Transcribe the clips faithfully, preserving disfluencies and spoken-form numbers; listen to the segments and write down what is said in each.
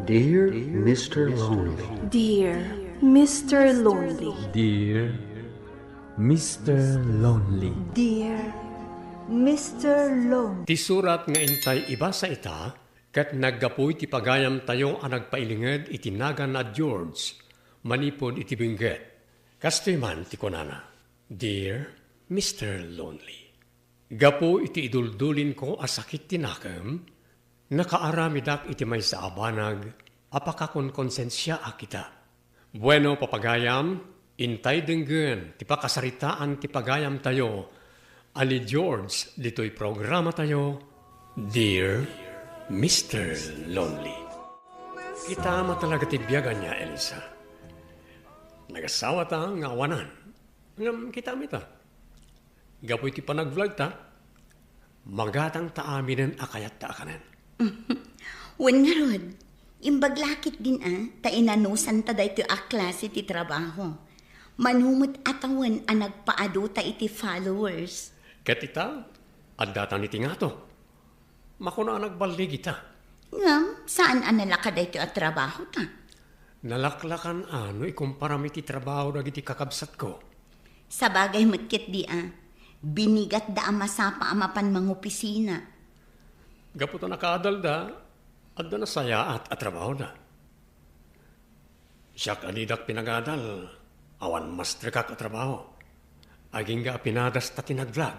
Dear Mister Lonely. Dear Mister Lonely. Dear Mister Lonely. Dear Mister Lonely. Ti surat nga intay ibasa ita, ket naggapu iti pagayamtayo a nagpailinged iti nagan a George manipud iti Benguet. Kastoy man ti kunana, Dear Mister Lonely. Gapu iti iduldulinko a sakit ti nakem, nakaaramidak iti maysa a banag a pakakonkonsensiaak ita. Bueno, papagayam, intay denggen ti pakasaritaan ti pagayamtayo a ni George ditoy programatayo, Dear Mister Lonely. Kita met talaga ti biag ania, Elisa. Nagasawata nga awanan. Ngem kita met a. Gapu iti panag-vlog ta, magatang ta aminen a kayatta a kanen. Wen ngarud, imbag la ketdin a, ta inanusan ta daytoy a klase ti trabaho. Mano met a tawen a nagpaadu ta iti followers. Ket ita, adda ta ni ti ngato. Makuna a nagballig ita. Ngem, saan a nalaka daytoy a trabaho ta? Nalaklakan a no ikumparam iti trabaho dagiti kakabsatko. Sabagay met ketdi a, binigatda a masapa a mapan mangopisina. Gapu ta nakaadalda, adda nasayaat a trabahoda. Siak a didak pinagadal, awan masterkak a trabaho. Agingga a pinadas ta ti nag-vlog.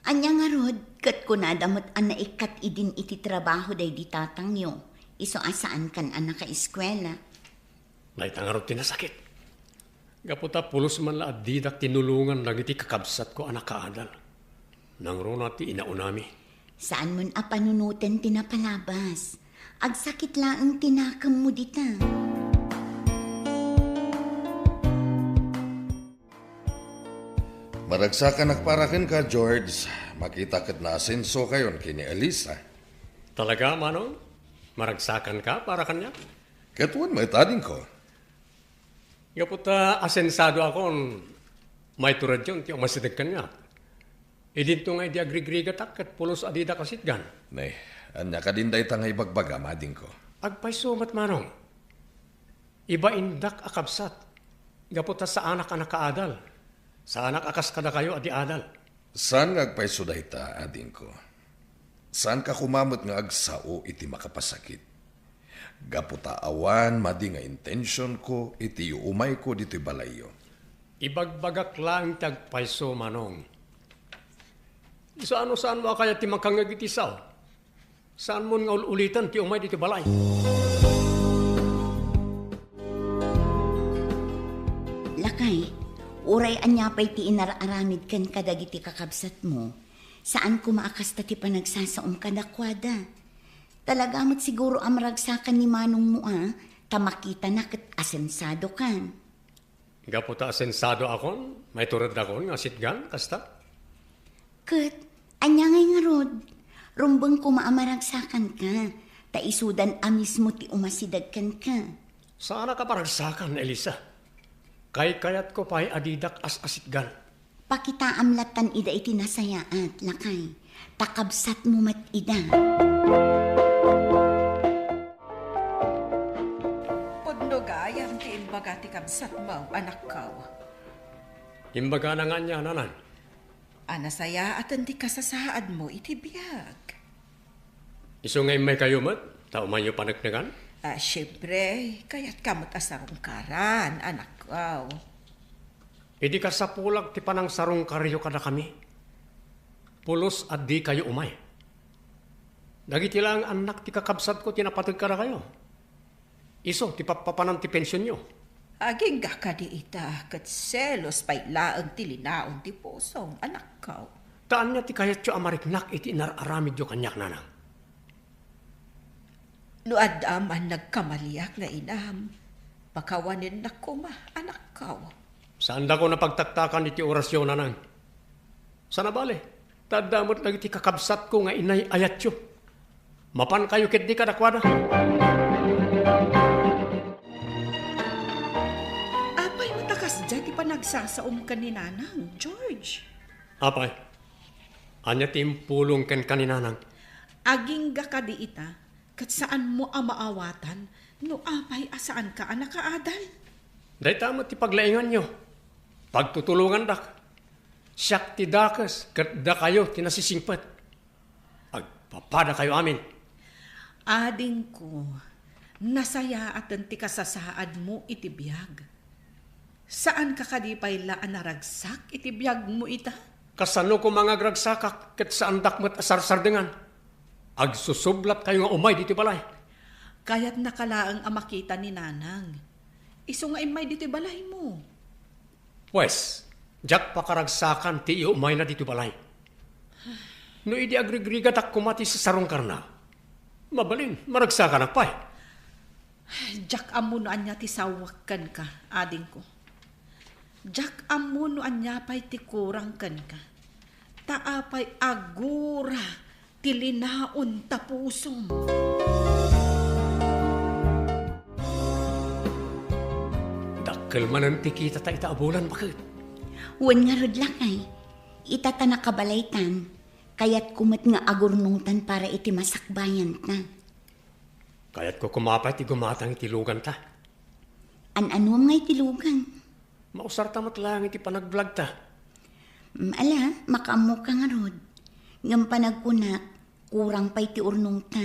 Ania ngarud, ket kunada met a naikkat idin iti trabaho daydi tatangyo, isu a saankan a nakaeskuela. Dayta ngarud ti nasakit. Gapu ta pulos man la a didak tinulongan dagiti kakabsatko a nakaadal. Nangruna ti inaunami. Saanmon a panunoten ti napalabas. Agsakit laeng ti nakemmo dita. Maragsakanak para kenka, George. Makita ket naasensokayon ken ni Elisa. Talaga, Manong? Maragsakanka para kaniak? Ket wen met, adingko. Gapu ta asensadoakon, maituredyon ti umasideg kaniak. Idinto nga idi agrigrigatak ket pulos a didak asitgan. Ne, ania kadin dayta nga ibagbagam, adingko? Agpayso met, Manong. Ibaindak a kabsat, gapu ta saanak a nakaadal. Saanak a kas kadakayo a di adal. Saan nga agpayso dayta, adingko. Saanka koma met nga agsao iti makapasakit. Gapu ta awan madi nga intensionko iti yuumayko ditoy balayyo. Ibagbagak laeng ti agpayso, Manong. Isu a no saanmo a kayat ti makangngeg iti sao? Saanmon nga ul-ulitan ti umay ditoy balay? Lakay, uray ania pay ti inar-aramid ken kadagiti kakabsatmo, saan koma a kasta ti panagsasaom kadakuada. Talaga met siguro a maragsakan ni manongmo a, ta makitana ket asensadokan. Gapu ta asensadoakon, maituredakon nga sitgan, kasta? Ket, ania ngay ngarud? Rumbeng koma a maragsakanka, ta isudan a mismo ti umasideg kenka. Saanak a paragsakan, Elisa. Kaykayatko pay a didak as-asitgan. Pakitaam lattan ida iti nasayaat, lakay. Ta kabsatmo met ida. Pudno gayam ti imbaga ti kabsatmo, anakko. Imbagana nga ania, nanang? A nasayaaten ti kasasaadmo iti biag. Isu nga immaykayo met, ta umayyo paneknekan? Ah, siempre, kayatka met a sarungkaran, anakko. Idi kasapulag ti panangsarungkaryo kadakami, pulos a dikayo umay. Dagiti laeng annak ti kakabsatko ti napateg kadakayo. Isu ti pappapanan ti pensionyo. Agingga kadi ita, ket selos pay laeng ti linaon ti pusom, anakko. Ta ania ti kayatyo a mariknak iti inar-aramidyo kaniak, nanang? No adda man nagkamaliak nga inam, pakawanennak koma, anakko. Saandakon a pagtaktakan iti orasyo, nanang. Sana bale, ta adda met dagiti kakabsatko nga inay-ayatyo. Mapankayo ketdi kadakuada. Apay met a kasdiay ti panagsasaom ken ni Nanang, George? Apay, ania ti impulong kenka ni Nanang? Agingga kadi ita, Ket saanmo a maawatan no apay a saanka a nakaadal. Dayta met ti paglainganyo. Pagtutulongandak. Siak ti dakes ket dakayo ti nasisingpet. Agpapadakayo amin. Adingko, nasayaaten ti kasasaadmo iti biag. Saanka kadi pay la a naragsak iti biagmo ita? Kasano koma nga agragsakak ket saandak met a sarsardengan? Agsusublatkayo nga umay ditoy balay. Kayatnaka laeng a makita ni Nanang. Isu nga immay ditoy balaymo. Pues, diak pakaragsakan ti iumayna ditoy balay. No idi agrigrigatak koma ti sasarungkarna, mabalin, maragsakanak pay. Diak ammo no ania ti sawak kenka, adingko. Diak ammo no ania pay ti kurang kenka. Ta apay a gura ti linaon ta pusom. Dakkel manen ti kitata ita a bulan, baket. Wen ngarud, lakay. Ita ta nakabalaytan, kayatko met nga agurnongtan para iti masakbayanta. Kayatko koma pay ti gumatang iti luganta. An-anuam nga iti lugan? Mausarta met laeng iti panagblagta. Mm, ala, makaammoka ngarud. Ngem panagkunak, kurang pay ti urnongta.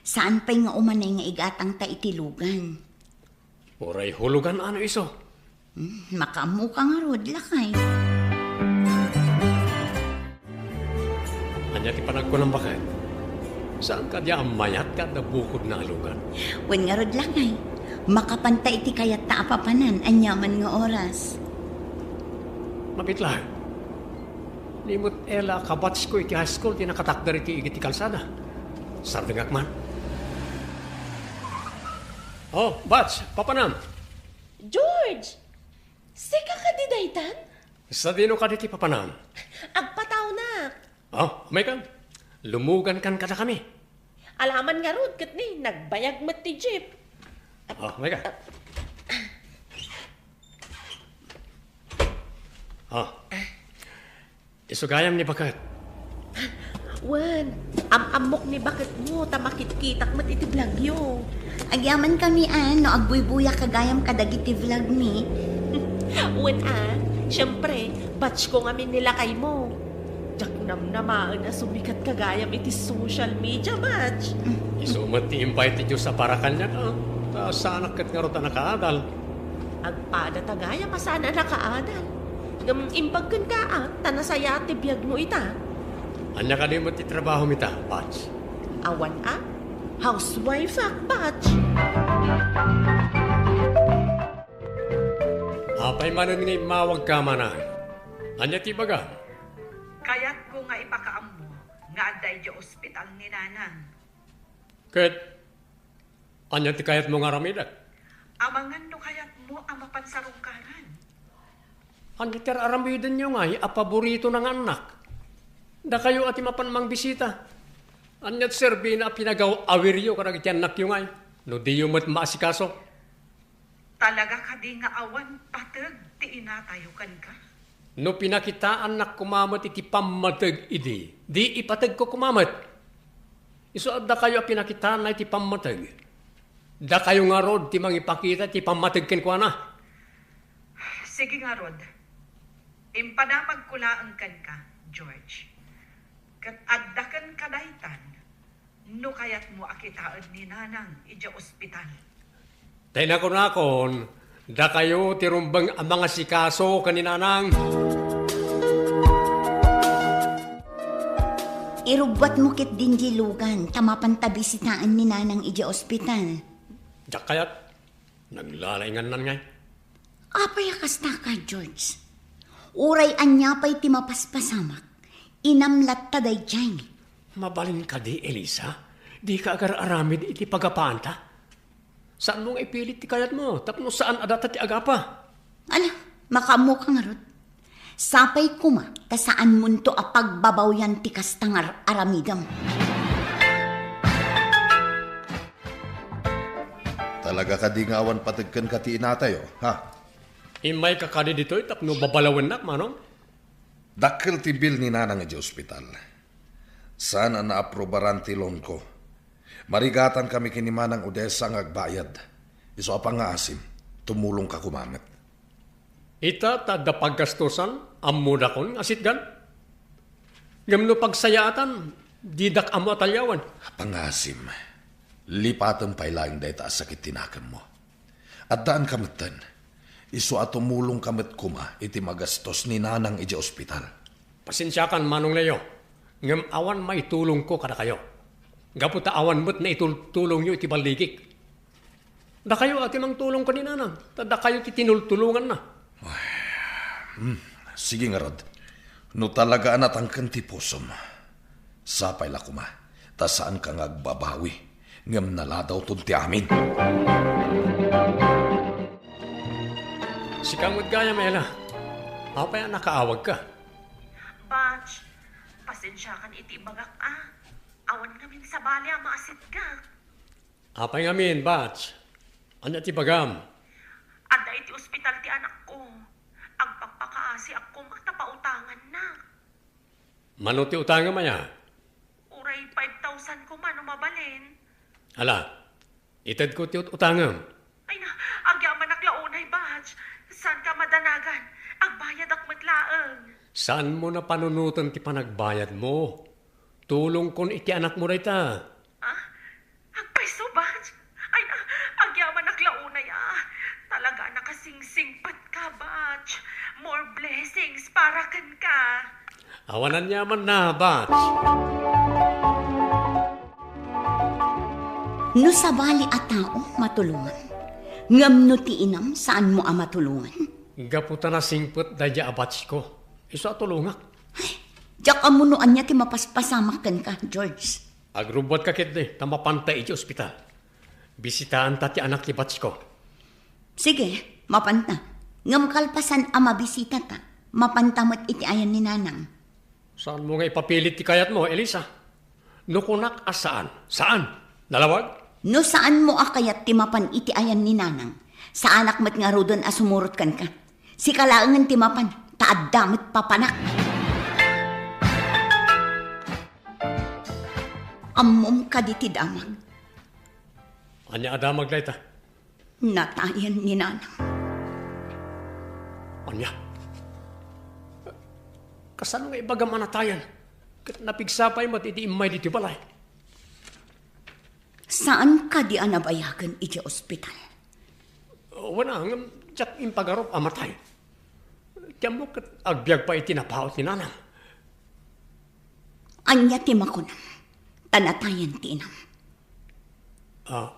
Saan pay nga umanay nga igatangta iti lugan. Uray hulugan ano isu? Hmm, makaammoka ngarud, lakay. Ania ti panagkunam, baket? Saan kadi a mayat nga adda bukodna a lugan? Wen ngarud, lakay. Makapanta iti kayatta a papanan aniaman nga oras. Mabit laeng. Ni met Ella a kabatchko iti high school ti nakatakder iti igid ti kalsada. Sardengak man. Oh, batch, papanam. George! Sika kadi daytan? Sadino kadi ti papanam? Agpatawnak. Oh, umaykan. Lumugankan kadakami. Alaman ngarud ket ni, nagbayag met ti jeep. Oh, umaykan. Oh. Isu gayam ni baket. Wen, am-ammok ni baketmo ta makitkitak met iti vlogyo. Agyamankami a no agbuybuyak gayam kadagiti vlog mi. Wen a, siempre, batchko ngamin ni lakaymo. Diak namnamaen a sumikatka gayam iti social media, batch. Isu met ti imbay ti Dios a para kaniak, a. Ta saanak ket ngarud a nakaadal. Agpadata gayam a saan a nakaadal. Ngem imbag kenka a, ta nasayaat ti biagmo ita. Ania kadi met ti trabahom ita, batch? Awan a, housewifeak, batch. Apay manen nga immawagka, manang? Ania ti ibagam? Kayatko nga ipakaammo nga adda idiay ospital ni Nanang. Ket ania ti kayatmo nga aramidek? Amangan no kayatmo a mapan sarungkaran. Ania ti ar-aramidenyo ngay a paboritona nga annak? Dakayo a ti mapan mangbisita. Ania ti serbina a pinagaw-awiryo kadagiti annakyo ngay no diyo met maasikaso? Talaga kadi nga awan pateg ti inatayo kenka? No pinakitaannak koma met iti pammateg idi, di ipategko koma met. Isu a dakayo a pinakitaanna iti pammateg. Dakayo ngarud ti mangipakita iti pammateg kenkuana. Sige ngarud. Impadamagko laeng kenka, George. Ket adda kenka daytan, no kayatmo a kitaen ni Nanang idiay ospital. Tay nakunakon, dakayo ti rumbeng a mangasikaso ken ni Nanang. Irubbuatmo ketdin diay lugan ta mapanta bisitaen ni Nanang idiay ospital. Diak kayat. Naglalaingannan ngay. Apay a kasta ka, George? Uray ania pay ti mapaspasamak, inam latta daydiay. Mabalin kadi, Elisa? Dika agar-aramid iti pagapaanta? Saanmo nga ipilit ti kayatmo tapno saan a data ti agapa? Ala, makaammoka ngarud. Sapay koma ta saanmonto a pagbabawyan ti kasta nga ar-, aramidem. Talaga kadi nga awan pateg kenka ti inatayo, ha? Immayka kadi ditoy tapno babalawennak, manong? Dakkel ti bill ni Nanang idiay ospital. Saan a naaprobaran ti loan ko. Marigatankami ken ni Manang Odessa nga agbayad. Isu a pangngaasim, tumulongka koma met. Ita ta adda paggastosan, ammodakon nga sitgan. Ngem no pagsayaatan, didak ammo a taliawen. Pangngaasim, lipatem pay laeng dayta a sakit ti nakemmo. Addaanka metten. Isu a tumulongka met koma iti magastos ni Nanang idiay ospital. Pasensiakan, Manong Leo, ngem awan maitulongko kadakayo. Gapu ta awan met naitultulongyo iti balligik. Dakayo a ti mangtulong ken ni Nanang, ta dakayo ti tinultulonganna. Hmm, sige ngarud. No talaga a natangken ti pusom, sapay la koma, ta saanka nga agbabawi, ngem naladawton ti amin. Sika met gayam, Ella. Apay a nakaawagka? Batch, pasensiakan iti ibagak a. Awan ngamin sabali a maasitgak. Apay ngamin, Batch? Ania ti bagam? Adda iti ospital ti anakko. Agpakpakaasiak koma ta pautanganna. Mano ti utangem aya? Uray five thousand koma no mabalin. Ala, itedko ti ut-, utangem. Ay na, agyamanak la unay, Batch. Saanka madanagan? Agbayadak met laeng. Saanmo a panunoten ti panagbayadmo? Tulongkon iti anakmo dayta. Ah? Agpayso, Batch? Ay, ah, agyamanak la unay, ah. Talaga a nakasingsingpetka, Batch. More blessings para kenka. Awan aniamanna, Batch. No sabali a tao, matulongan. Ngem no ti inam, saanmo a matulongan? Gapu ta nasingpet daydiay a batchko. Isu a tulongak. Ay, diak ammo no ania ti mapaspasamak kenka, George. Agrubbuatka ketdi ta mapanta iti ospital. Bisitaanta ti anak ti batchko. Sige, mapanta. Ngem kalpasan a mabisitata, mapanta met iti ayan ni Nanang. Saanmo nga ipapilit ti kayatmo, Elisa? No kunak a saan, saan. Nalawag? No saanmo a kayat ti mapan iti ayan ni Nanang, saanak met ngaruden a sumurot kenka. Sika laengen ti mapan, ta adda met papanak. Ammom kadi ti damag? Ania a damag dayta? Natayen ni Nanang. Ania? Kasano nga ibagam a natayen? Ket napigsa pay met idi immay ditoy balay. Saan kadi a nabayagen idiay ospital? Wen a, ngem diak impagarup a matay. Ti ammok ket agbiag pay iti napaut ni Nanang. Ania ti makunam? Ta natayen ti inam. Ah,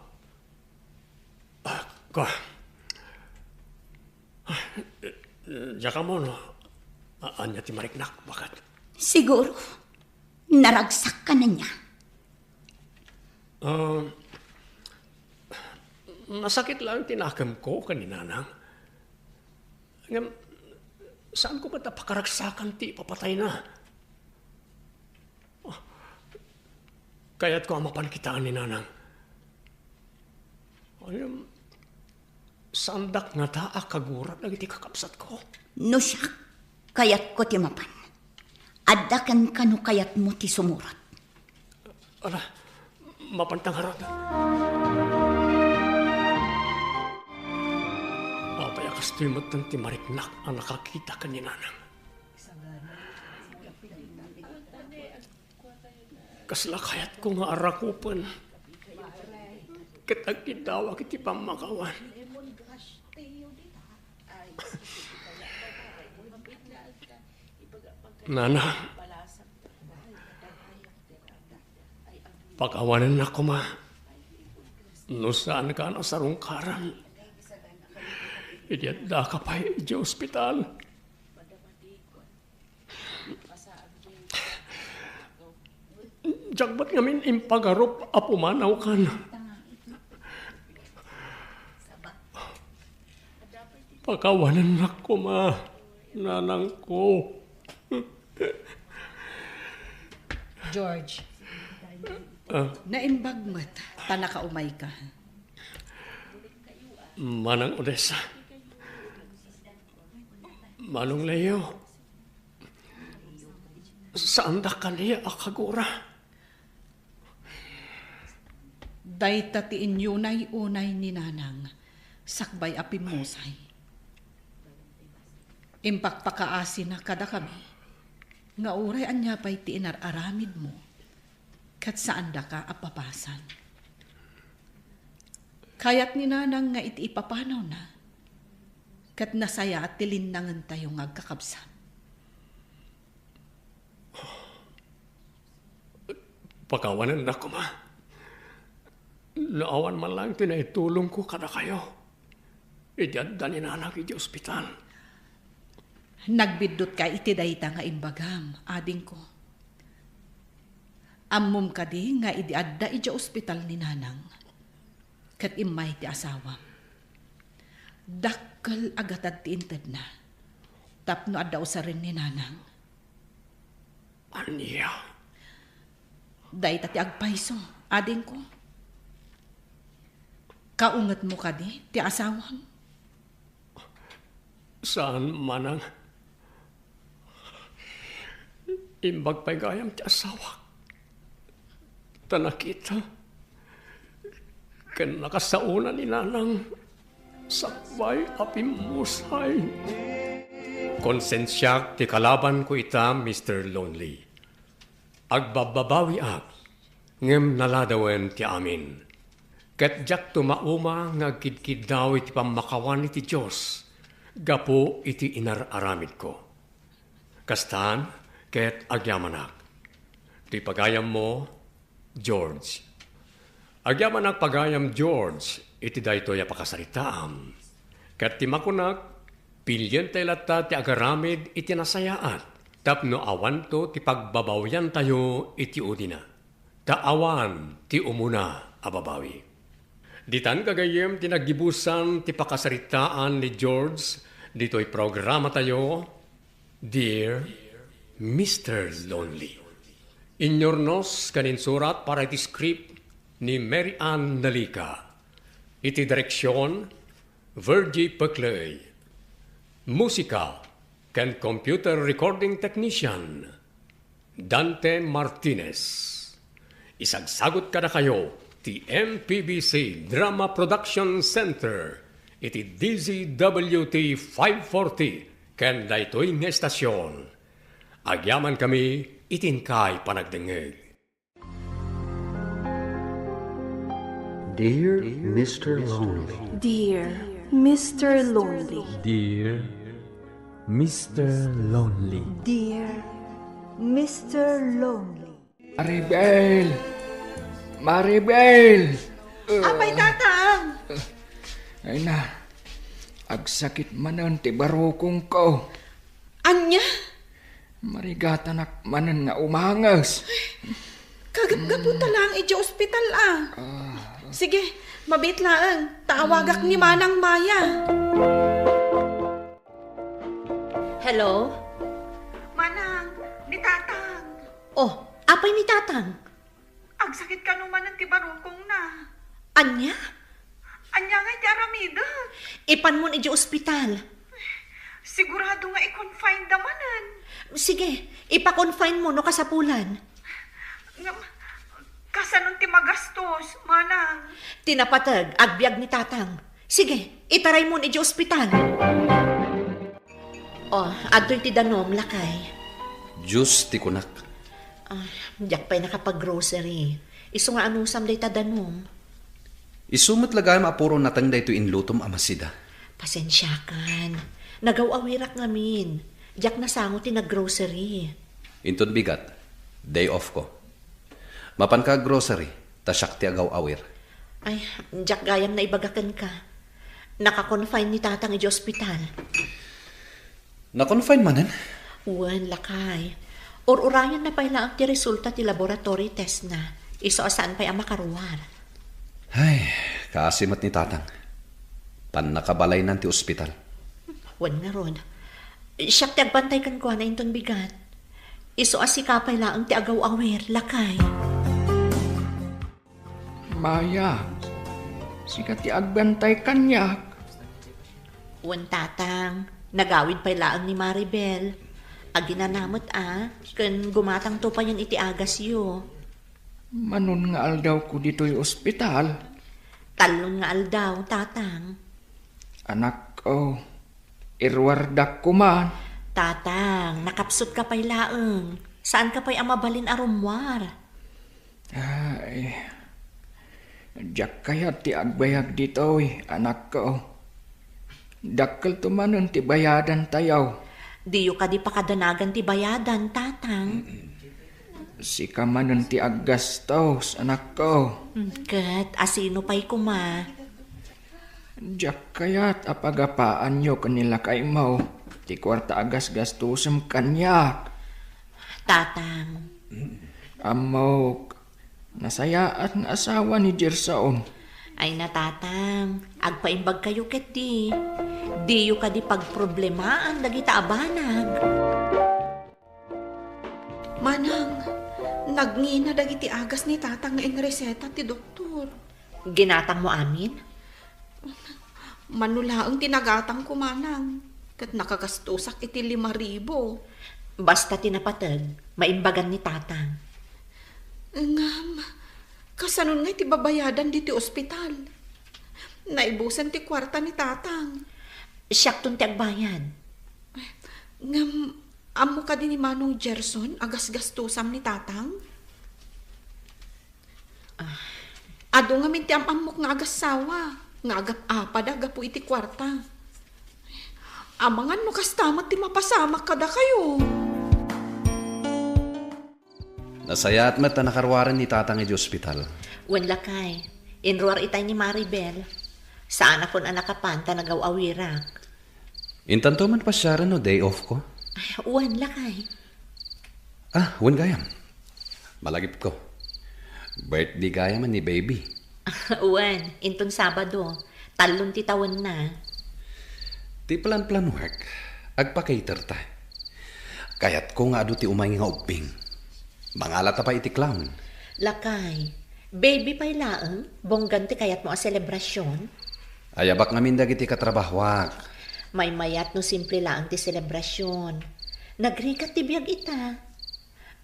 ah, ka. Diak ammo no, a-, ania ti mariknak, baket? Siguro, naragsak ka na niya. Ah, nasakit laeng ti nakemko ken ni Nanang. Ngem, saanko met a pakaragsakan ti ipapatayna. Ah, kayatko a mapan kitaen ni Nanang. Ngem, saandak ngata a kagura dagiti kakabsatko. No siak, kayatko ti mapan. Adda kenka no kayatmo ti sumurot. Ala, mapanta ngarud. Apay a kastoy metten ti mariknak a nakakita ken ni Nanang? Kasla kayatko nga arakupen ket agkiddawak iti pammakawan. Nana, pakawanennak koma no saanka a nasarungkaran idi addaka pay idiay ospital. Diak met ngamin impagarup a pumanawkan. Pakawanennak koma, nanangko. George, ah, naimbag met ta nakaumayka. Manang Odessa. Manong Leo. Saandak kaniak a kagura. Dayta ti inyunay-unay ni Nanang sakbay a pimmusay. Impakpakaasina kadakami nga uray ania pay ti inar-aramidmo, ket saandaka a papasan. Kayat ni Nanang nga iti ipapanawna, ket nasayaat ti linnangentayo nga agkakabsat. Pakawanennak koma no awan man laeng ti naitulongko kadakayo idi adda ni Nanang iti ospital. Nagbiddutka iti dayta nga imbagam, adingko. Ammom kadi nga idi adda idiay ospital ni Nanang, ket immay ti asawam, dakkel a gatad ti intedna tapno adda usaren ni Nanang. Ania? Dayta ti agpayso, adingko. Kaungetmo kadi ti asawam? Saan, Manang. Imbag pay gayam ti asawak. Ta nakita ken nakasaona ni Nanang sakbay a pimmusay. Konsensiak ti kalabanko ita, Mister Lonely. Agbabbabawiak, ngem naladawen ti amin. Ket diakto mauma nga agkidkiddaw iti pammakawan iti Dios gapu iti inar-aramidko. Kastan, ket agyamanak. Ti pagayammo, George. Agyamanak pagayam George iti daytoy a pakasaritaam. Ket ti makunak, pilientayo latta ti agaramid iti nasayaat tapno awanto ti pagbabawiantayo iti udina. Ta awan ti umuna a babawi. Ditan gagayyem ti naggibusan ti pakasaritaan ni George ditoy programatayo, Dear Mister Lonely. Inyurnos ken insurat para iti script ni Mary Ann Nalica. Iti direksion, Virgie Peclay. Musika ken computer recording technician, Dante Martinez. Isagsagut kadakayo ti M P B C Drama Production Center iti D Z W T five forty ken daytoy nga estasion. Agyamankami iti inkay panagdengngeg. Dear Mister Lonely. Dear Mister Lonely. Dear Mister Lonely. Dear Mister Lonely. Maribel! Maribel! Apay, Tatang! Ay na, agsakit manen ti barukongko. Ania? Marigatanak manen nga umanges. Kagapgaputa laeng idiay ospital, a. Ah. Sige, mabiit laeng. Ta awagak ni Manang Maya. Hello? Manang, ni Tatang. Oh, apay ni Tatang? Agsakit kano manen ti barukongna. Ania? Ania ngay ti aramidek? Ipanmon idiay ospital. Sigurado nga i-confine da manen. Sige, ipa-confine mo no kasapulan. Ngem, kasano ti magastos, Manang? Ti napateg, agbiag ni Tatang. Sige, itaraymon idiay ospital. Oh, adtoy ti danum, lakay. Juice ti kunak. Ah, diak pay nakapag-grocery. Isu nga anusam dayta danum. Isu met la gayam a puro nateng daytoy inlutom a masida. Pasensiakan. Nagaw-awirak ngamin. Diak nasango ti nag-grocery. Inton bigat, day off ko. Mapanka ag-grocery, ta siak ti agaw-awir. Ay, diak gayam naibaga kenka. Naka-confine ni Tatang idiay ospital. Na-confine manen? Wen, lakay. Ur-urayenna pay laeng ti resulta ti laboratory test na. Isu a saan pay a makaruar. Ay, kaasi met ni Tatang. Pannakabalaynan ti ospital. Wen ngarud. Siak ti agbantay kenkuana inton bigat. Isu a sika pay laeng ti agaw-awir, lakay. Maya, sika ti agbantay kaniak. Wen, Tatang, nagawid pay laeng ni Maribel. Aginana met a, ken gumatangto payen iti agasyo. Manon nga aldawko ditoy ospital? Tallon nga aldaw, Tatang. Anakko, iruardak koma. Tatang, nakapsutka pay laeng. Saanka pay a mabalin a rummuar. Ay, diak kayat ti agbayag ditoy, anakko. Dakkelto manen ti bayadantayo. Diyo kadi pakadanagan ti bayadan, Tatang. Sika manen ti aggastos, anakko. Ket asino pay koma? Diak kayat a pagapaanyo ken ni lakaymo ti kuarta a gasgastosem kaniak. Tatang. Ammok, nasayaat nga asawa ni Gerson. Ay na, Tatang, agpaimbagkayo ketdi. Diyo kadi pagproblemaan dagita a banag. Manang, nagngina dagiti agas ni Tatang nga inreseta ti doktor. Ginatangmo amin? Mano laeng ti nagatangko, Manang, ket nakagastosak iti lima ribu. Basta ti napateg, maimbagan ni Tatang. Ngem, kasanon nga iti babayadan ditoy ospital? Naibusen ti kuarta ni Tatang. Siakton ti agbayad. Ngem, ammo kadi ni Manong Gerson a gasgastosam ni Tatang? Ah. Adu ngamin ti am-ammok nga agassawa, nga agap-apada gapu iti kuarta. Amangan no kasta met ti mapasamak kadakayo. Nasayaat met a nakaruaren ni Tatang iti ospital. Wen, lakay, inruar itay ni Maribel. Saanakon a nakapan ta nagaw-awirak. Intanto man pasiaren no day off ko? Ay, wen, lakay. Ah, wen gayam. Malagipko. Birthday gayam ni baby. Wen, inton Sabado. Tallon ti tawenna. Ti plan-plan work, agpa-cater ta. Kayatko nga adu ti umay nga ubbing. Mangalata pay iti clown. Lakay, baby pay laeng, bonggan ti kayatmo a selebrasion? Ayabak ngamin dagiti katrabahoak. Maymayat no simple laeng ti selebrasion. Nagrigat ti biag ita.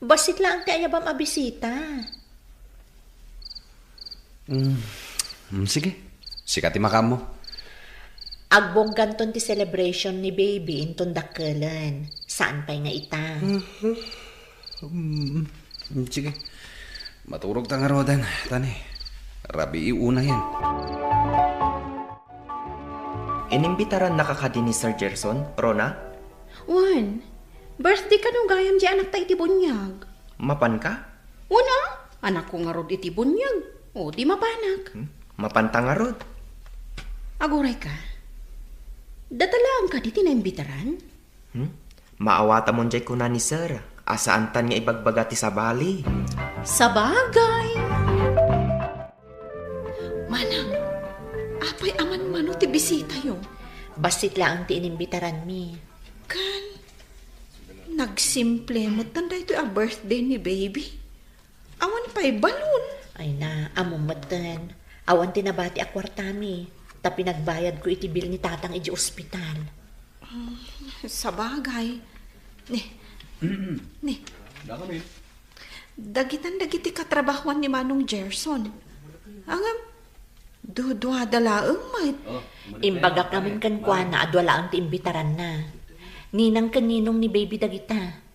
Bassit laeng ti ayabam a bisita. Mm, mm, sige. Sika ti makaammo. Agbongganton ti celebration ni baby inton dakkelen. Saan pay nga ita. Mhm. Mm, mm, sige. Maturog ta ngaruden, Tani. Rabii unayen. Inimbitarannaka kadi ni Sir Gerson, Rona? Wen, birthday kano gayam di anakta iti buniag. Mapanka? Wen a, anakko ngarud iti buniag. O, di mapanak. Hmm? Mapanta ngarud? Aguray ka. Data laeng kadi ti naimbitaran? Hmm? Maawatamon jay kuna ni Sir, a saantan nga ibagbaga ti sabali. Sabagay! Manang, apay a manmano ti bisitayo? Bassit laeng ti inimbitaranmi. Kan, nagsimple met daytoy a birthday ni baby. Awan pay balon. Ay na, ammom metten. Awan ti nabati a kuartami. Ta pinagbayadko iti bill ni Tatang iti ospital. Mm, sabagay. Ni, ni. Dagiti dagiti katrabahoan ni Manong Gerson. Ngem, duduada laeng met. Oh, imbagak ngamin kenkuana a dua laeng ti imbitaranna. Ninang ken ninong ni baby dagita.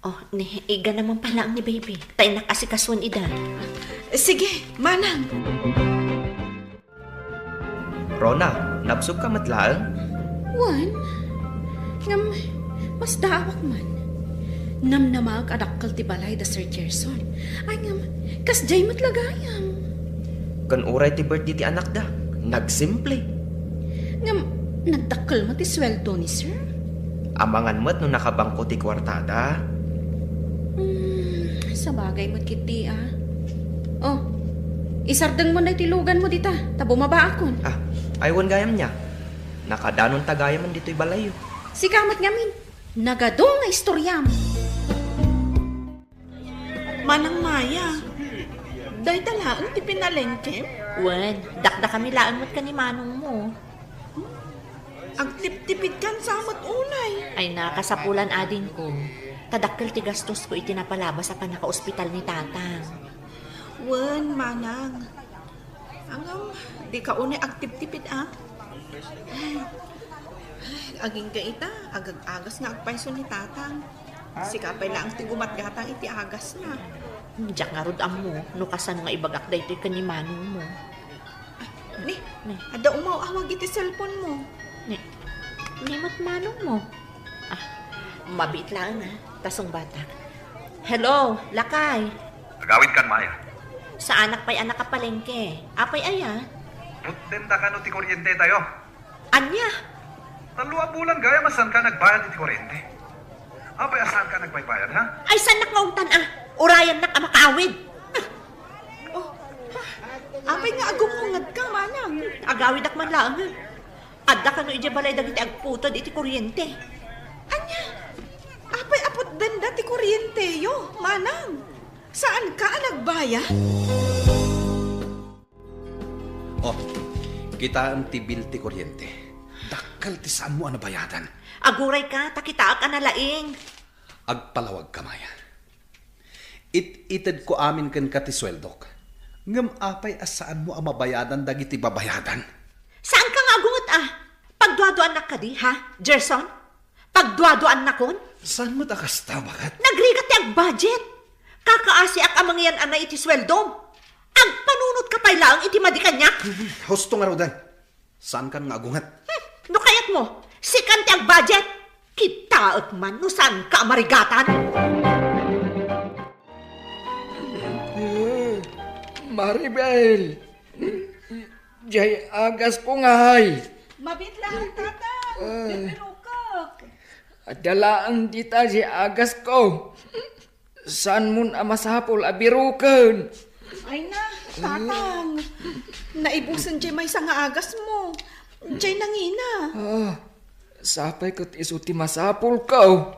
Oh, ni, igana man pay laeng ni baby. Ta innak asikasuen ida. Sige, manang. Rona, nabsogka met laeng? Wen, ngem masdaawak man. Namnamaek a dakkel ti balay da Sir Gerson. Ay, ngem, kasdiay met la gayam. Ken uray ti birthday ti anakda, nagsimple. Ngem, nagdakkel met ti sueldo ni Sir. Amangan met no nakabangko ti kuartada. Hmm, sabagay met ketdi a. Oh, isardeng mo na iti lugan mo dita, ta bumabaakon. Ah, ay wen gayam nia. Nakadanonta gayam ditoy balayyo. Sika met ngamin, nagadu nga istoriam. Manang Maya, dayta laeng ti pinalengkem? Wen, dakdakami laeng met ken ni manongmo. Agtiptipidkan sa met unay. Ay na, kasapulan adingko. Ta dakkel ti gastosko iti napalabas a pannakaospital ni Tatang. Wen, manang. Ngem, dika unay agtiptipid, a? Agingga ita, agag-agas nga agpayso ni tatang. Sika pay laeng ti gumatgatang iti agasna. Diak ngarud ammo no kasano nga ibagak daytoy ken ni manongmo. Ni, ni, adda umaw-awag iti cellphone mo. Ni, ni met manongmo. Ah, mabiit laeng, a, ta sungbatak. Hello, lakay. Agawidkan, Maya. Saanak pay a nakapalengke. Apay aya? Putdenda kano ti kuryente tayo. Ania? Tallo a bulan gayam a saanka nagbayad iti kuryente. Apay a saanka nagbaybayad, ha? Ay, saannak nga ungtan, a? Urayannak a makaawid. Oh, apay nga agungungatka, manang? Agawidak man laeng. Adda kano idiay balay dagiti agputed iti kuryente. Ania? Apay a putdenda ti kuryente yo, manang? Saanka a nagbayad? Oh, kitaem ti bill ti kuryente. Dakkel ti saanmo a nabayadan. Agurayka, ta kitaek a nalaing. Agpalawagka, Maya. It-itedko amin kenka ti sueldok. Ngem apay a saanmo a mabayadan dagiti babayadan? Saanka nga agunget, a? Pagduaduaannak kadi, ha, Gerson? Pagduaduaannakon? Saan met a kasta, baket? Nagrigat ti agbudget. Kakaasiak a mangiyan-anay iti sueldom. Agpanunotka pay laeng iti madi kaniak. Husto ngaruden. Saankan nga agunget. Hmm, no kayatmo, sikan ti agbudget. Kitaek man no saanka a marigatan. Maribel! Diay agasko ngay. Mabiit laeng, tatang. Ah. Bibirokek. Adda laeng dita diay agasko. Saanmon a masapul a biroken? Ay na, tatang. Naibusen diay maysa nga agasmo. Diay nangina. Ah, sapay ket isu ti masapulko.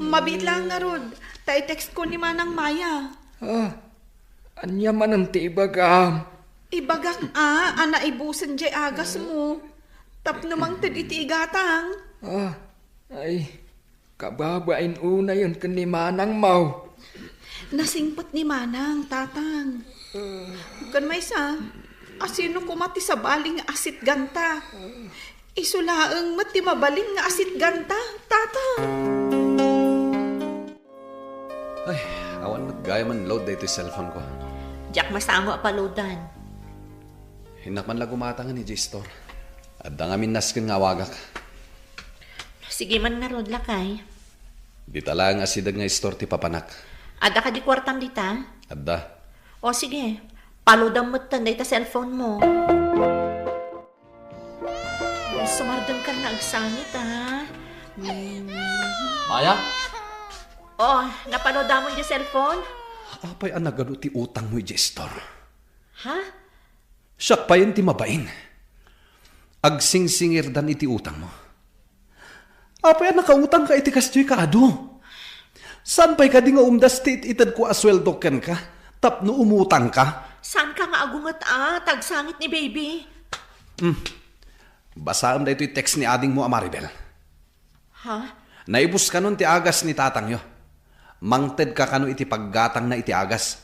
Mabiit laeng ngarud, ta i-textko ni Manang Maya. Ah, ania manen ti ibagam? Ibagak a, a naibusen diay agasmo. Tapno mangted iti igatang. Ah, ay, kababain unayen ken ni manangmo. Nasingpet ni manang, tatang. Ken maysa, asino koma ti sabali nga asitganta? Isu laeng met ti mabalin nga asitganta, tatang. Ay, awan met gayam a load daytoy cellphone ko. Diak masango a paloadan. Innak man la gumatangen idiay store. Adda ngamin nasken nga awagak. Sige man ngarud, lakay. Dita laeng asideg nga store ti papanak. Adda kadi kuartam dita? Adda. O sige, paloadam metten dayta cellphone mo. Sumardengkan nga agsangit, a. Mm. Maya? O, napaloadamon diay cellphone? Apay a nagadu ti utangmo idiay store? Ha? Siak payen ti mabain. Agsingsingirdan iti utangmo. Apay a nakautangka iti kasdiay kaadu? Saan pay kadi nga umdas ti it-itedko a sueldo kenka tapno umutangka? Saanka nga agunget a, ta agsangit ni baby. Hmm. Basaem daytoy text ni adingmo a Maribel. Ha? Naibus kanon ti agas ni tatangyo. Mangtedka kano iti paggatangna iti agas.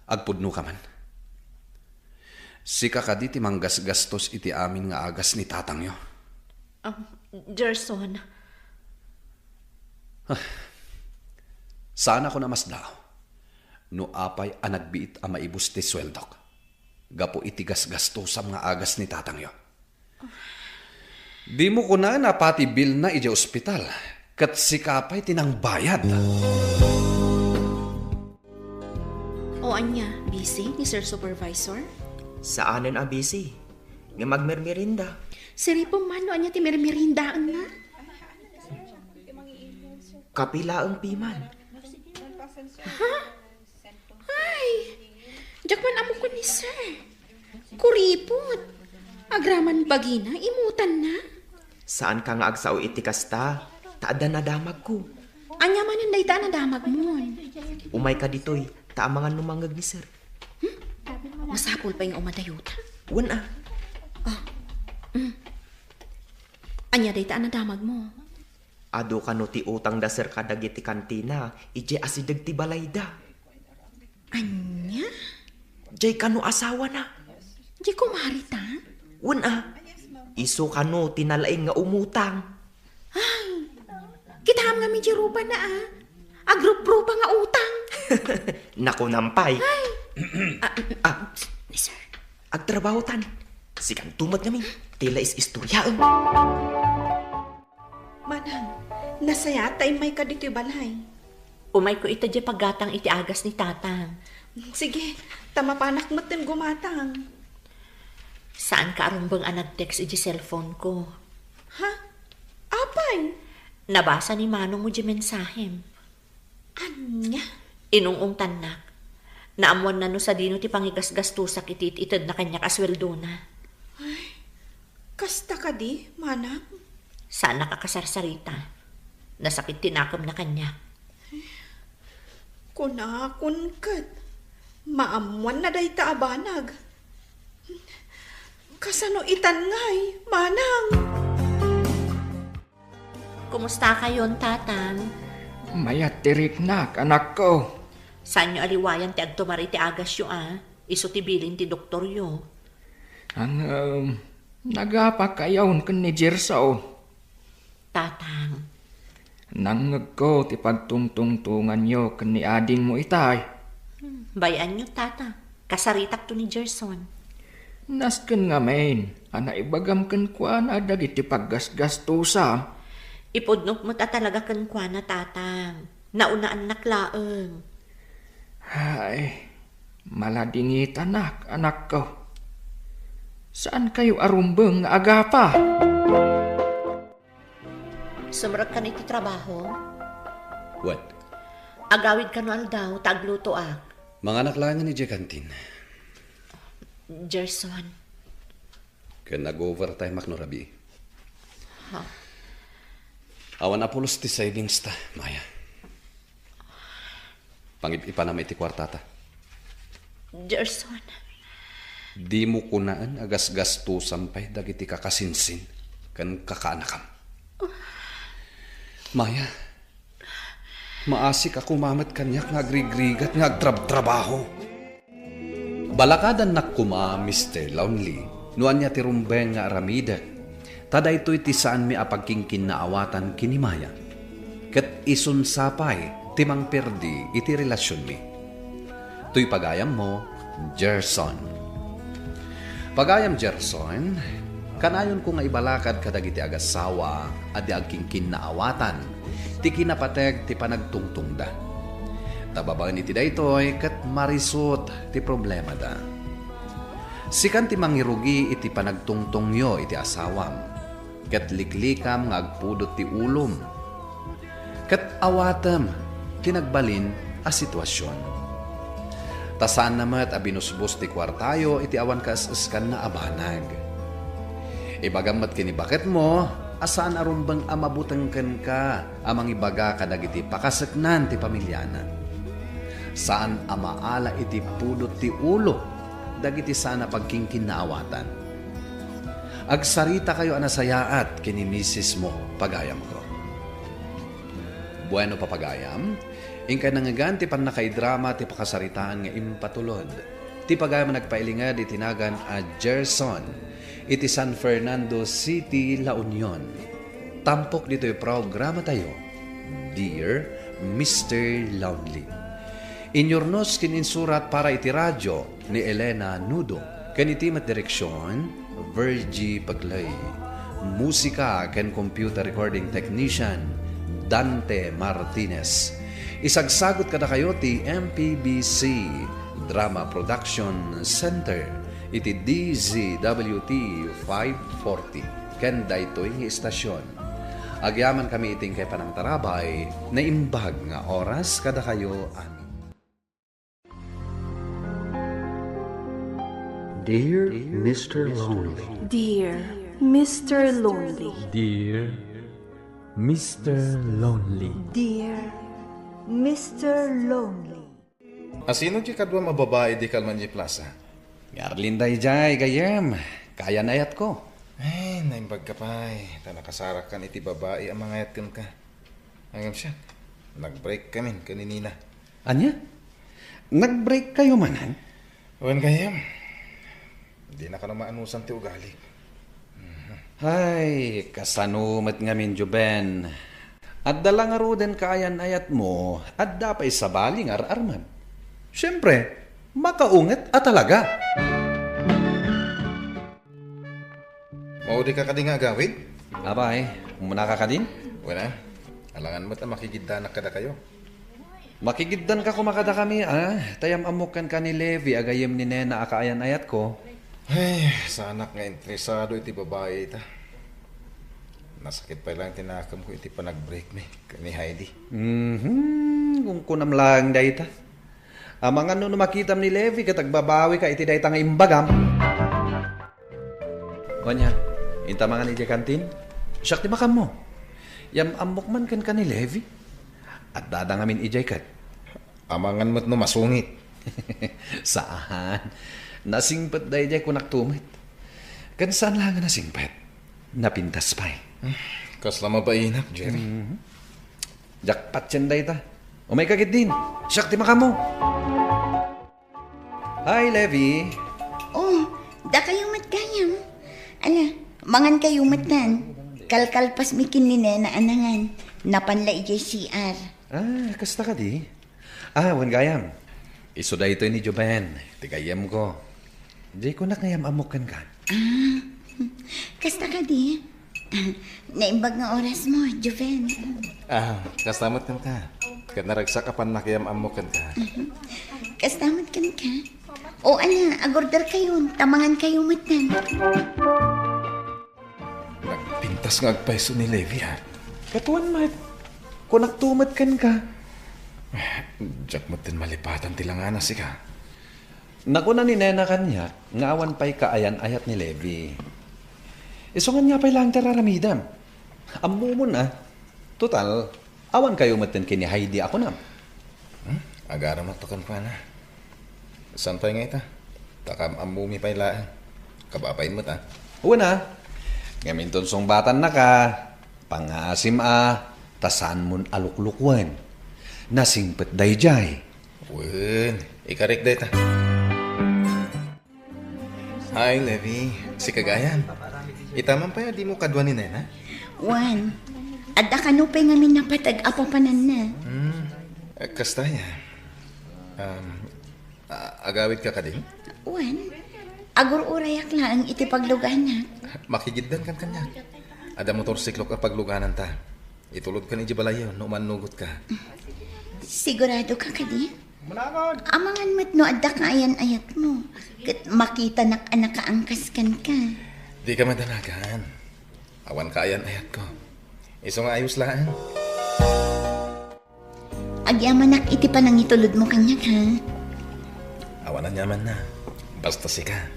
Agpudnoka man. Sika kadi ti manggasgastos iti amin nga agas ni tatangyo? Um, Gerson. Ah, saanakon a masdaaw no apay a nagbiit a maibus ti sueldok gapu iti gasgastosam nga agas ni tatangyo. Dimo kunaen a pati bill na idiay ospital, ket sika pay ti nangbayad. O ania, busy ni Sir Supervisor? Saanen a busy. Ngem agmermerienda. Siripem man no ania ti mermeriendaenna? Kape laeng piman. Ha? Ay, diak man ammo ken ni Sir. Kuripot. Agraman bagina, imutanna. Saanka nga agsao iti kasta, ta adda nadamagko. Ania manen dayta a nadamagmon? Umayka ditoy, ta amangan no mangngeg ni Sir. Hmm? Masapul pay nga umadayota. Wen a. Oh. Mm. Ania dayta a nadamagmo? Adu kano ti utangda sir kadagiti kantina, idiay asideg ti balayda. Ania? Diay kano asawana? Diay kumarita? Wen a, isu kano ti nalaing nga umutang. Ay, kitaem ngamin diay rupana a. Agruprupa nga utang. Nakunam pay. Ay. Ah, ah, ni sir. Agtrabaho tan. Sikanto met ngamin. Tila is istoryaen. Manang, nasayaat ta immayka ditoy balay. Umayko ita diay paggatang iti agas ni Tatang. Sige, ta mapanak metten gumatang. Saanka a rumbeng a nag-text iti cellphone ko. Ha? Apay? Nabasa ni Manong mo diay mensahem. Ania? Inung-ungtannak. Naammoanna no sadino ti pangigasgastosak iti it-itedna kaniak a sueldona. Ay, kasta kadi, manang? Saannak a kasarsarita. Nasakit ti nakemna kaniak. Kunakon ket, maammoanna dayta a banag. Kasano itan ngay, manang? Kumustakayon, Tatang? Mayat ti riknak, anakko. Saanyo a liwayan ti agtumar iti agasyo a. Isu ti bilin ti doktoryo. Ngem, nagapakayon ken ni Gerson. Tatang. Nangngegko ti pagtungtungtonganyo ken ni adingmo itay. Hmm, bay-anyo, Tatang. Kasaritakto ni Gerson. Nasken ngamin a naibagam kenkuana dagiti paggasgastusam. Ipudnok met a talaga kenkuana, Tatang. Naunaannak laeng. Ay, maladingitanak, anakko. Saankayo a rumbeng nga agapa? Sumrek kano iti trabaho? Wen. Agawid kano aldaw, ta aglutoak. Manganak laengen idiay kantin. Gerson. Ken nag-overtime ak no rabii. Ha? Awan a pulos ti savings ta, Maya. Pangib-ipanam iti kuartata. Gerson. Dimo kunaen a gasgastusam pay dagiti kakasinsin ken kakaanakam. Maya, maasik a koma met kaniak nga agrigrigat nga agtrabtrabaho. Balakadannak koma, Mister Lonely, no ania ti rumbeng nga aramidek, ta daytoy ti saanmi a pagkinkinnaawatan ken ni Maya, ket isunsa pay ti mangperdi iti relasionmi. Toy pagayammo, Gerson. Pagayam Gerson, kanayonko nga ibalakad kadagiti agasawa a di agkinkinnaawatan ti kinapateg ti panagtungtongda. Ta babaen iti daytoy ket marisut ti problemada. Sikan ti mangirugi iti panagtungtongyo iti asawam, ket liklikam nga agpudot ti ulom, ket awatem ti nagbalin a situasion. Ta saanna met a binusbos ti kuartayo iti awan kaes-eskanna a banag. Ibagam met ken ni baketmo a saan a rumbeng a mabuteng kenka a mangibaga kadagiti pakaseknan ti pamiliana. Saan a maala iti pudot ti ulo dagiti saan a pagkinkinnaawatan. Agsaritakayo a nasayaat ken ni misismo, pagayamko. Bueno, papagayam, inkay nangngegan ti pannakaidrama ti pakasaritaan nga impatulod ti pagayam a nagpailinged iti nagan a Gerson iti San Fernando City, La Union. Tampok ditoy programatayo, Dear Mister Lonely. Inyurnos ken insurat para iti radio ni Elena Nudo, ken iti met direksion, Virgie Peclay. Musika ken computer recording technician, Dante Martinez. Isagsagut kadakayo ti M P B C Drama Production Center iti D Z W T five forty ken daytoy nga istasyon. Agyamankami iti inkay panangtarabay, naimbag nga oras kadakayo amin. Dear Mister Lonely. Dear Mister Lonely. Dear Mister Lonely. Dear Mister Lonely. Asino ti kaduam a babai di kalman di plaza? Ni Arlinda idiay, gayyem. Kayan-ayatko. Ay, naimbag ka pay, ta nakasarakkan iti babai a mangayat kenka. Ngem siak, nag-break kamin ken ni Nena. Ania? Nag-break kayo manen? Wen gayam, dina kano maanusan ti ugali. Ay, kasano met ngamin, Joven? Adda la ngaruden kaayan-ayatmo, adda pay sabali nga ar-armem. Siempre, makaunget a talaga. Maudi ka kadi nga agawid? Apay, umuna ka kadin? Wen a, alangan met a makigiddanak kadakayo. Makigiddan ka koma kadakami, a, ta yam-ammok kenka ni Levi a gayyem ni Nena a kaayan-ayatko. Ay, saanak nga interesado iti babai ita. Nasakit pay laeng ti nakemko iti panag-break mi ken ni Heidi. Mhm, kunkunam laeng dayta. Amangan no makitam ni Levi ket agbabawika iti dayta nga imbagam. Wen a, inta mangan idiay kantin. Siak ti makammo. Yam-ammok man kenka ni Levi. Addada ngamin idiay ket. Amangan met no masungit. Saan. Nasingpet daydiay kunak tumet. Ken saan la nga nasingpet. Napintas pay. Kasla mabainak, Jerry. Mhm. Diak patien dayta. Umayka ketdin. Siak ti makammo. Hi, Levi. Oh, dakayo met gayam. Ala, mangan kayo met tan. Kalkalpas mi ken ni Nena a nangan. Napan la idiay C R. Ah, kasta kadi? Ah, wen gayam. Isu daytoy ni Joven, ti gayyemko. Diay kunak nga yam-ammok kenka. Ah, kasta kadi? Ah, naimbag nga orasmo, Joven. Ah, kasta met kenka. Ket naragsak a pannakiyam-ammok kenka. Mhm. Kasta met kenka. O, ala, agorder kayon, ta mangan kayo met tan. Nagpintas nga agpayso ni Levi, a. Ket wen met. Kunakto met kenka. Diak met malipatan ti langana, sika. Nakuna ni Nena kaniak nga awan pay kaayan-ayat ni Levi. Isu ngan nga pay laeng ti ar-aramidem. Ammomon a. Total, awan kayo metten ken ni Heidi a kunam. Hmm? Agaramakto kenkuana. Saan pay nga ita? Ta kaam-ammomi pay laeng. Kababain met a. Wen a. Ngem inton sungbatannaka, pangngaasim a, ta saanmon a luklukuen. Nasingpet daydiay. Wen, ikarik dayta. Hi, Levi. Sika gayam. Ita man pay a dimo kadua ni Nena? Wen, adda kano pay ngamin napateg a papananna. Hmm, eh, kasta ya. Um, a-, agawid ka kadi? Wen, agur-urayak laeng iti pagluganak. Makigiddan kan kaniak. Adda motorsiklok a paglugananta. Itulod kan iti balayyo no mannugot ka. Sigurado ka kadi? Amangan met no adda kaayan-ayatmo. Ket makitanak a nakaangkas kenka. Di ka madanagan. Awan kaayan-ayatko. Isu nga ayos laeng. Agyamanak iti panangitulodmo kaniak, ha? Awan aniamanna. Basta sika.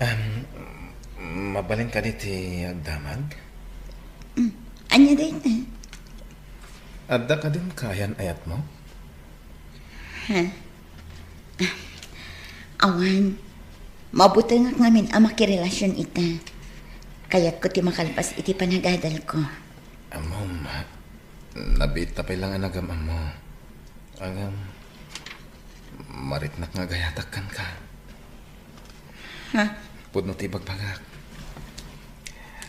Um, mabalin kadi ti agdamag? Mm. Ania dayta? Adda kadin kaayan-ayatmo? Ha? Awan. Mabutengak ngamin a makirelasion ita. Kayatko ti makalpas iti panagadalko. Ammom, nabiit ta pay la nga nagam-ammo. Ngem, maritnak nga agayatak kenka. Ha? Pudno ti ibagbagak.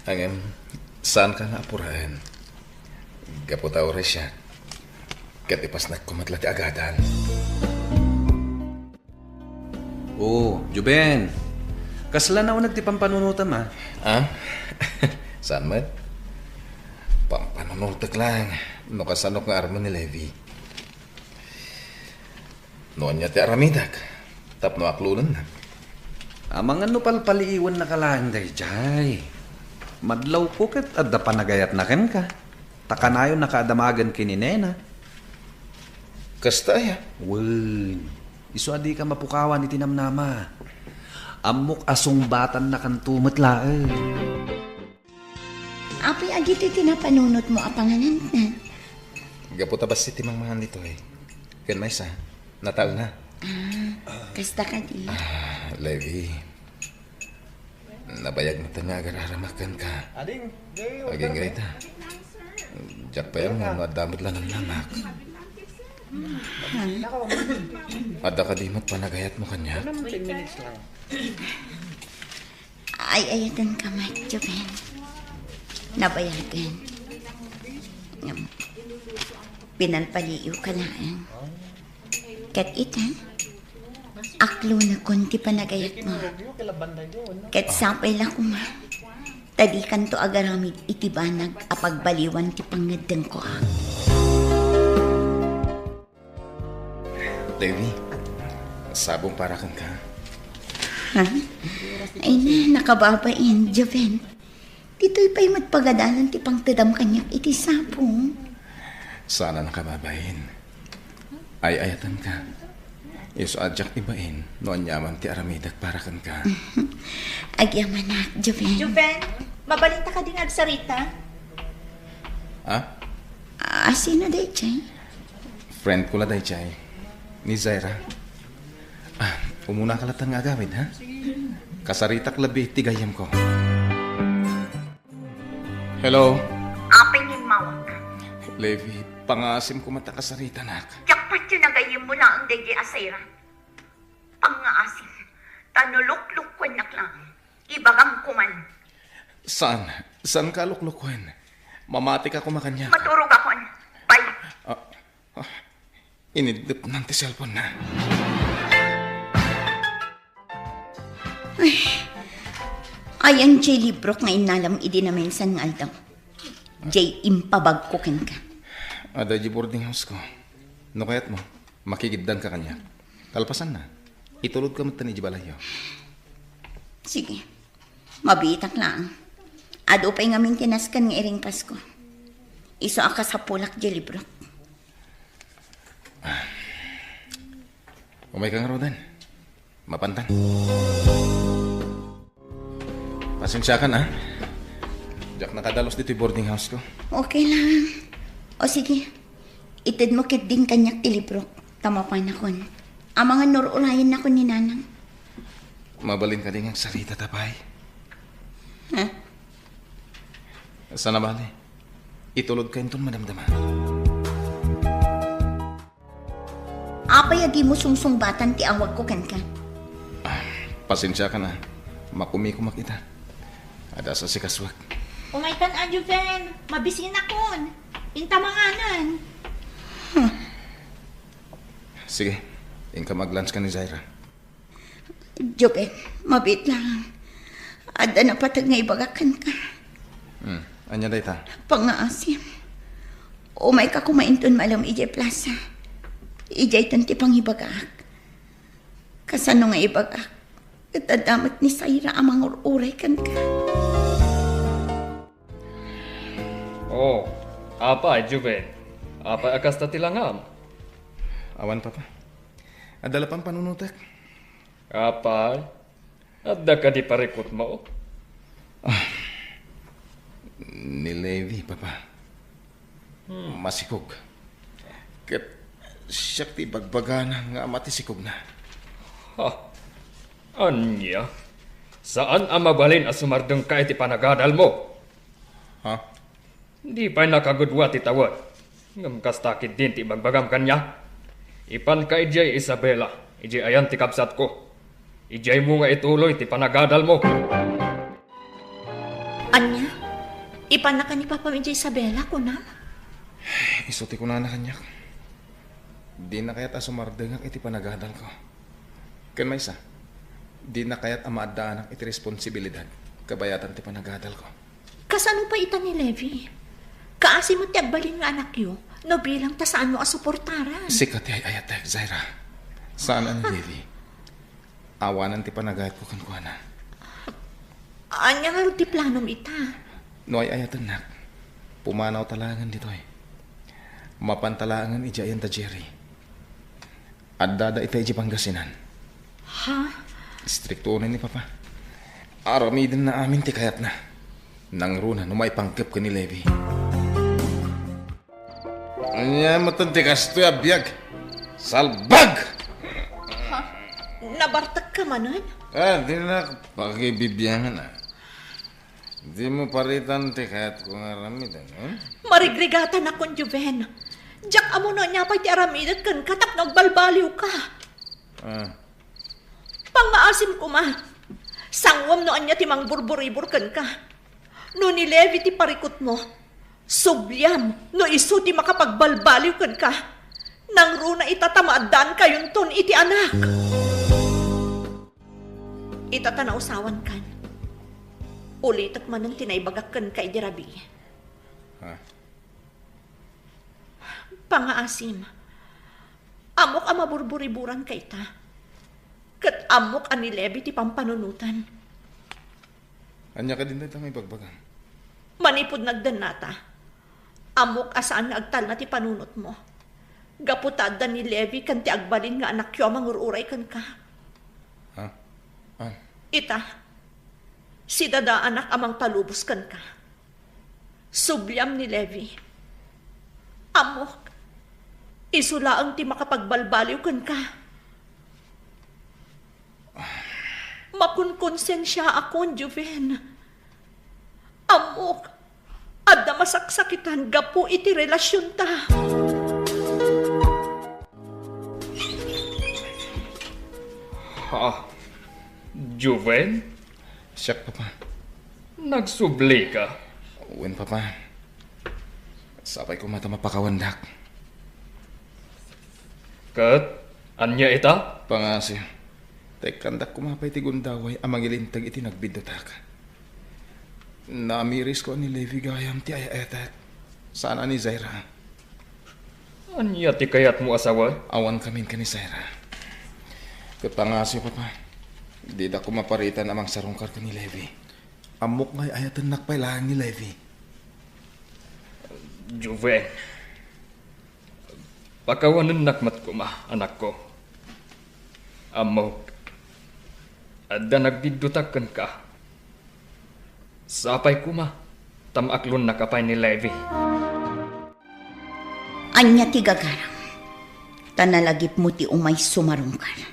Ngem, saanka nga apuraen. Gapu ta uray siak, ket ipasnekko met la ti agadal. Oh, Juben. Kasla nauneg ti pampanunotem, a? Ah? Saan met? Pampanunotek laeng no kasano nga armen ni Levi. No ania ti aramidek tapno aklonennak? Amangan no palpaliiwennaka laeng daydiay. Madlawko ket adda panagayatna kenka. Ta kanayon nakaadamagen ken ni Nena. Kasta aya? Wen, isu a dika mapukawan iti namnama. Ammok a sungbatannakanto met laeng. Apay a ditoy ti napanunotmo a pangananna? Gapu ta bassit ti mangmangan ditoy. Ken maysa, natalna. Ah, kasta kadi? Ah, Levi. Nabayag met nga agar-aramak kenka. Agingga ita. Diak pay ammo no adda met la namnamak. Adda kadi met panagayatmo kaniak? Ay-ayatenka met, Joven. Nabayagen. Ngem, pinalpaliiwka laeng. Ket ita, aklonekon ti panagayatmo. Ket sapay la koma, ta dikanto agaramid iti banag a pagbaliwan ti pangngeddengko. Davy, sabong para kenka. Ha? Ay na, nakababain, Joven. Ditoy pay met pagadalan ti pangtedam kaniak iti sabong. Saan a nakababain. Ay-ayatenka. Isu a diak ibain no aniaman ti aramidek para kenka. Agyamanak, Joven. Joven, mabalinta kadi nga agsarita? Ha? Ah, sino daydiay? Friend ko la daydiay. Ni Zaira. Ah, umunaka latta nga agawid, ha? Kasaritak labi ti gayyemko. Hello? Apay nga immawag? Levi, pangaasim koma ta kasaritanak. Diak patyo nagayyemmo laeng daydiay a Zaira. Pangngaasim, ta no luklukuennak laeng, ibagam koman. Saan? Saanka a luklukuen? Mamatika koma kaniak. Maturogakon. Bye. Ah, ah, iniddepnan ti cellphone na. Ayan diay librok nga innalam idi naminsan nga aldaw. Diay impabagko kenka. Adda idiay boarding house ko. No kayatmo, makigiddanka kaniak. Kalpasanna, itulodka metten idiay balayyo. Sige. Mabiitak laeng. Adu pay ngamin ti nasken nga iringpasko. Isu a kasapulak diay librok. Umayka ngaruden. Mapantan. Pasensiakan, a. Diak nakadalus ditoy boarding house ko. Okay lang. O sige. Itedmo ketdin kaniak ti librok. Ta mapanakon. Amangan no ur-urayennakon ni Nanang. Mabalin kadi nga agsarita ta pay? Ha? Saan a bale. Itulodka inton madamdama. Apay a dimo sungsungbatan ti awagko kenka? Pasensiakan, a. Makumikomak ita. Adda sa sikasuak. Umaykan a, Joven. Mabisinakon. Inta manganen. Sige. Inka mag-lunch ka ni Zaira. Joven, mabiit lang. Adda napateg nga ibagak kenka. Hmm. Ania dayta? Pangngaasim. Umayka koma inton malem idiay plaza. Idiayton ti pangibagak. Kasano nga ibagak? Ket adda met ni Zaira a mangur-uray kenka. Oh, apay, Joven? Apay a kasta ti langam? Awan, Papa. Adda la panpanunotek. Apay, adda kadi parikutmo? Ni Levi, Papa. Masikog. Ket siak ti ibagbagana nga ama ti sikogna. Ha? Ania? Saan a mabalin a sumardengka iti panagadalmo? Ha? Di pay nakagudua ti tawen. Ngem kasta ketdin ti ibagbagam kaniak. Ipanka idiay Isabela, idiay ayan ti kabsatko. Idiaymo nga ituloy ti panagadalmo. Ania? Ipannaka ni Papam idiay Isabela, kunam? Isu ti kunana kaniak. Dina kayat a sumardengak iti panagadalko. Ken maysa, dina kayat a maaddaanak iti responsibilidad kabayatan ti panagadalko. Kasano pay ita ni Levi? Kaasi met ti agbalin nga anakyo no bilang ta saanmo a suportaran. Sika ti ay-ayatek, Zaira. Saan a ni Levi. Awanen ti panagayatko kenkuana. Ania ngarud ti planom ita? No ay-ayatennak, pumanawta laengen ditoy. Mapanta laengen idiay ayan da Jerry. Addada ita idiay Pangasinan. Ha? Istrikto unay ni Papa. Aramidenna amin ti kayatna. Nangruna no maipanggep ken ni Levi. Ania metten ti kastoy a biag? Salbag! Nabartekka manen? Ah, dinak pakibibiangan, a. Dimo paritan ti kayatko nga aramiden, eh? Marigrigatanakon, Juven. Diak ammo no ania pay ti aramidek kenka tapno agbalbaliwka. Ah. Pangngaasim koma. Sanguem no ania ti mangburburibur kenka. No ni Levi ti parikutmo, subliam no isu ti makapagbalbaliw kenka. Nangruna ita ta maaddankayonton iti anak. Ita ta nausawankan, ulitek manen ti naibagak kenka idi rabii. Ha? Pangngaasim, ammok a maburburiburanka ita, ket ammok a ni Levi ti pampanunotan. Ania kadin dayta nga ibagbagam? Manipud nagdennata, ammok a saan nga agtalna ti panunotmo. Gapu ta adda ni Levi ken ti agbalin nga anakyo a mangur-uray kenka. Ha? Ah. Ita, sidadaanak a mangpalubos kenka. Subliam ni Levi. Ammok, isu laeng ti makapagbalbaliw kenka. Makunkonsensiaakon, Juven. Ammok, adda masaksakitan gapu iti relasionta. Ha? Juven? Siak, Papa. Nagsublika? Wen, Papa. Sapay koma ta mapakawandak. Ket ania ita? Pangngaasim, ta ikkandak koma pay ti gundaway a mangilinteg iti nagbiddutak. Naamirisko a ni Levi gayam ti ay-ayatek. Saan a ni Zaira. Ania ti kayatmo a sawen? Awan kamin ken ni Zaira. Ket pangngaasim, Papa, dida koma paritan a mangsarungkar ken ni Levi. Ammok nga ay-ayatennak pay laeng ni Levi. Juven, pakawanennak met koma, anakko. Ammok, adda nagbiddutak kenka. Sapay koma ta maaklonnaka pay ni Levi. Ania ti gagaram? Ta nalagipmo ti umay sumarungkar.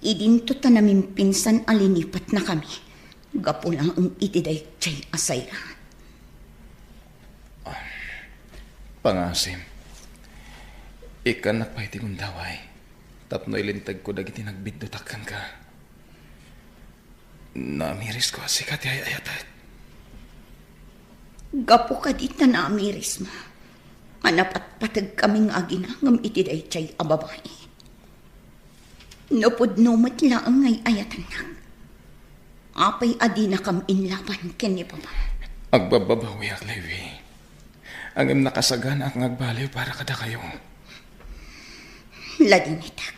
Idinto ta namimpinsan a linipatnakami gapu laeng iti daydiay a Zaira. Pangngaasim, ikkannak pay ti gundaway tapno ilintegko dagiti nagbiddutak kenka. Naamirisko a sika ti ay-ayatek. Gapu kadi ta naamirismo a napatpategkami nga aginangem iti daydiay a babai. No pudno met laeng nga ay-ayatennak, apay a dinakam inlaban ken ni Papa? Agbabbabawiak, Levi. Ngem nakasaganaak nga agbaliw para kadakayo. Ladingitek.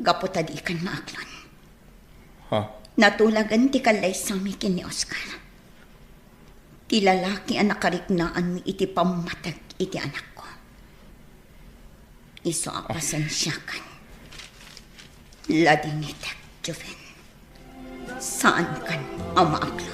Gapu ta dikan maaklon. Ha? Natulagan ti kallaysami ken ni Oscar. Ti lalaki a nakariknaanmi iti pammateg iti anakko. Isu a pasensiakan. Ladingitek, Juven. Saankan a maaklon.